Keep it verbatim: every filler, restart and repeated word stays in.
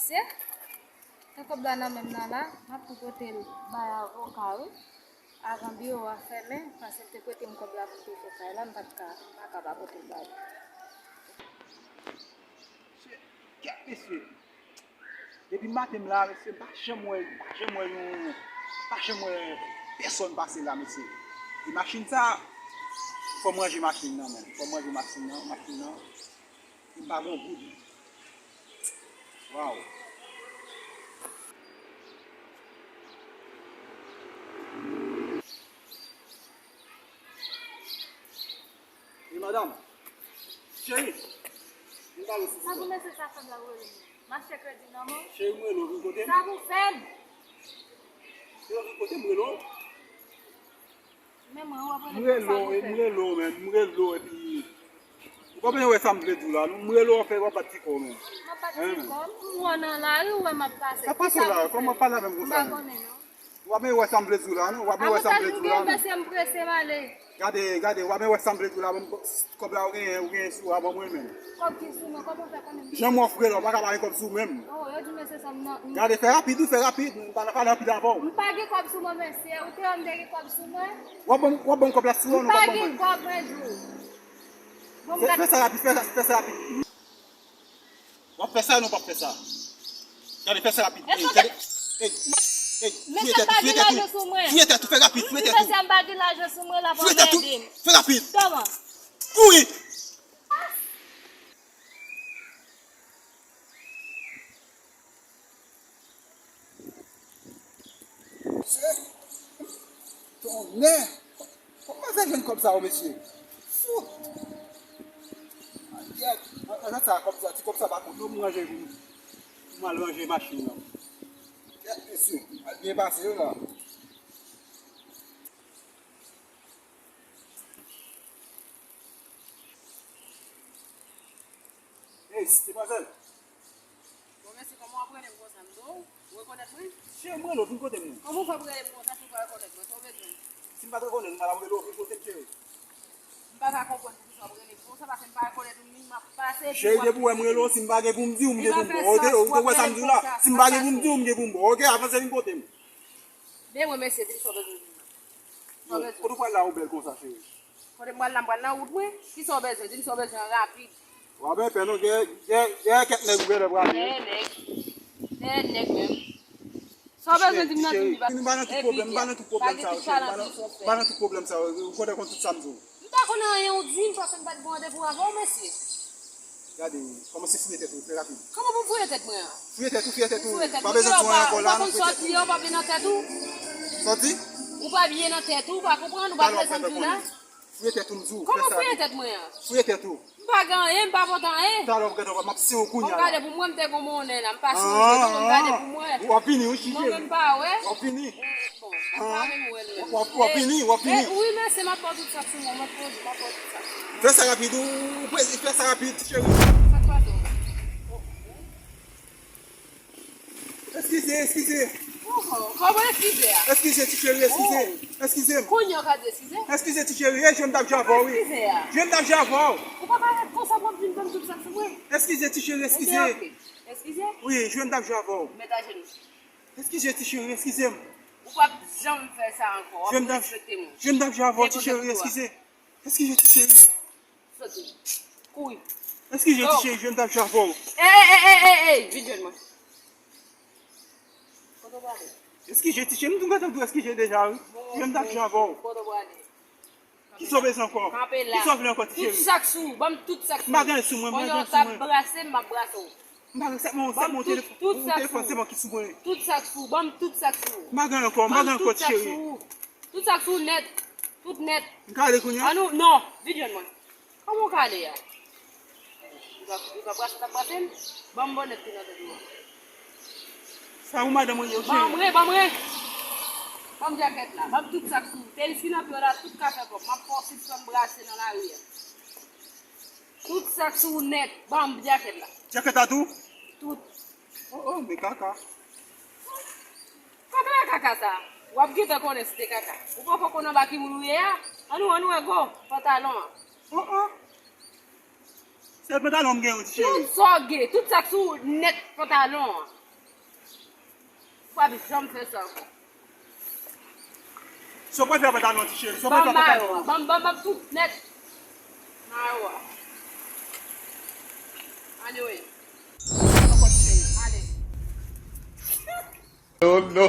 Mesye, gen kòb la nan men m nan la, m ap tou pote l bay avoka wi. Avan biwo a fèmen, paske l te prete m kòb la pou m te fè kay la, m pa t ka, m pa ka pa pote l ba li. Mesye, kèt mesye. Depi maten m la, mesye, m pa janm wè, m pa janm wè yon, m pa janm wè pèsòn pase la, mesye. E machin sa, fò m ranje machin nan, menm. Fò m ranje machin nan, machin nan. M pa gen goud. Waw. Wi, madanm. Cheri, m ta resous. Sa pou mesye sa fè m la rele m? M achte kredi nan men w. Cheri, m rele w, vin kote m. Sa pou fè m? Cheri, vin kote m, rele w. Men mwen, w ap rele m konsa pou fè. M rele w, men, m rele w, epi ou pa bezwen wè sa m vle di w la, non. M rele w, w ap fè, w ap bat ti kò w, men. M ap bat ti kò m, m wè w nan lari, ou wè m ap pase. Sa pase la, kòman w ap pale avè m konsa, men? M pa konnen, non. W ap men wè sa m vle di w la, non? W ap men wè sa m vle di w la, non? Mesye, m prese, m ale. Gade, gade, w ap men wè sa m vle di w la, bon, kòb la ou genyen, ou genyen sou a ban mwen menm. Kòb ki sou mwen, kòman w fè konnen m genyen? Jan m ofri la, ou pa ka pa gen kòb sou menm. Oh, yo di mesye sa m nan. Gade, fè rapid, wi, fè rapid. M pa nan pale anpil avè w. M pa gen kòb sou mwen, mesye. Ou te wè m te gen kòb sou mwen? W ap ban m, w ap ban m kòb la sou a, non, w ap ban mwen. M pa gen kòb, mwen di w. Bon, fè, fè sa rapid, fè sa, fè sa rapid. W ap fè sa, non, w p ap fè sa. Gade, fè sa rapid. Gade. Ey, ey, fouye tèt ou, fouye tèt ou. Fouye tèt ou, fè rapid, fouye tèt ou. Fouye tèt ou, fè rapid. Kouri. Mesye, tonnè! Kòman fè jwenn kòb sa yo, mesye? Fout! Ayayay! Ajan sa, kòb sa, ti kòb sa pa kont non, m ranje pou m, pou m al ranje machin nan. Kèt, mesye, al byen pase yo la. Ey, demwazèl! Bon, mesye, kòman w ap rele m konsa? M di w, ou rekonèt mwen? Cheri, m rele w, vin kote m non. Kòman w fè ap rele m konsa si w pa rekonèt mwen? Sa w bezwen? Si m pa t rekonèt ou, m pa t ap rele w, vin kote m, cheri. M pa ka konprann poukisa w ap rele m konsa, paske m pa rekonèt ou, m ap pase epi w ap... Cheri, depi w wè m rele w, si m pa gen pou m di w, m gen pou m ba w, oke? Ou te wè sa m di w la? Si m pa gen pou m di w, m gen pou m ba w, oke? Avanse vin kote m. Men mwen, mesye, di m sa w bezwen di m nan. Sa w bezwen? Kote w pral la ou bèl konsa, cheri? Kote m pral la, m pral nan wout mwen. Kisa w bezwen? Di m sa w bezwen rapid. W ap pè non, gen, gen, gen kèk nèg ou genlè prale. Gen nèg. Gen nèg menm. Sa w bezwen di m nan, di m li pa. M pa nan tout pwoblèm, m pa nan tout pwoblèm sa yo, cheri. M pa nan, m pa nan tout pwoblèm sa yo. Ou konnen konn tout sa m di w. M pa konn anyen ou di m, paske m pa t gen randevou avè w, mesye. Gade, kòmanse fouye tèt ou, fè rapid. Kòman pou m fouye tèt mwen an? Fouye tèt ou, fouye tèt ou. Pa bezwen di anyen ankò la, non, fouye tèt ou. Ou pa byen nan tèt ou? Sa w di? Ou pa byen nan tèt ou, ou pa konprann, ou pa konprann sa m di w la? Fouye tèt ou, m di w. Kòman fouye tèt mwen an? Fouye tèt ou. M pa gen anyen, m pa pote anyen. Talè w ap gade, m ap siye w kounye a la. Bon, gade pou mwen, m te gon monnen la, m pa sonje non, men gade pou mwen. W ap vini, wi, cheri. Mwen menm pa wè. W ap vini. Bon, m pa menm wè l menm. W ap, w ap vini, w ap vini. Wi, mesye, m ap ba w tout sa k sou mwen, m ap ba w tout sa k sou mwen. Fè sa rapid, ou, ou prese, fè sa rapid, cheri. Sa k pase w? Eskize, eskize. Oh, kòman eskize a? Eskize, ti cheri, eskize. Oh. Eskize m. Kounye a w ka di eskize? Eskize, ti cheri, e jwè m t ap jwe avè w, wi. Eskize a. Jwè m t ap jwe avè w. Ou pa ka ret konsa pou w ap vin ban m tout sa k sou mwen. Eskize, ti cheri, eskize. Ebyen, oke. Eskize? Wi, jwè m t ap jwe avè w. Mèt ajenou. Eskize, ti cheri, eskize m. Ou p ap janm fè sa ankò. W ap respekte m. Jwè m t ap jwe avè w, ti cheri, eskize. Eskize, ti cheri. Soti. Kouri. Eskize, ti cheri, jwè m t ap jwe avè w. Ey, ey, ey, ey, ey, vin jwenn mwen. Kote w prale? Eskize, ti cheri, m tou gentan di w eskize deja, wi. Jwè m t ap jwe avè w. Kote w prale? Kisa w bezwen ankò? Kanpe la. Kisa w vle ankò, ti cheri? Tout sa k sou ou, ban m tout sa k sou ou. M pa gen sou mwen, m pa gen sou mwen. Kounye a w t ap brase m, m ap brase w. M pa gen sèlman, sèlman yon telefòn, yon telefòn sèlman ki sou mwen. Tout sa k sou ou, ban m tout sa k sou ou. M pa gen ankò, m pa gen ankò, ti cheri. Ban m tout sa k sou ou. Tout sa k sou ou nèt. Tout nèt. M ka ale kounye a? Annou, non, vin jwenn mwen. Kòman w ka ale a? Ou ka, ou ka brase, t ap brase m? Ban m bònèt ki nan tèt ou an. Sa ou madanm ou ye, cheri? Ban mwen, ban mwen. Ban m djakèt la, ban m tout sa k sou ou. Tenis ki nan pye w la, tout ka fè kòb. M ap fè w sispann brase nan lari a. Tout sa k sou ou nèt, ban m djakèt la. Djakèt la tou? Tout. Oh, oh, men kaka. Kaka, kaka sa. W ap gentan konnen si te kaka. Ou poko konn anba ki moun ou ye a? Annou, annou wè gwo pantalon an. Oh, oh. Sèl pantalon m gen, wi, ti cheri. Tout sa w gen, tout sa k sou ou nèt pantalon an. Ou p ap janm fè sa ankò. Sa w pral fè pantalon, ti cheri? Sa w pral Ban fè mayo pantalon? a, ban, ban, ban tout nèt. Mayo a. Anyway. Ankò, ti cheri. Ale. Oh no.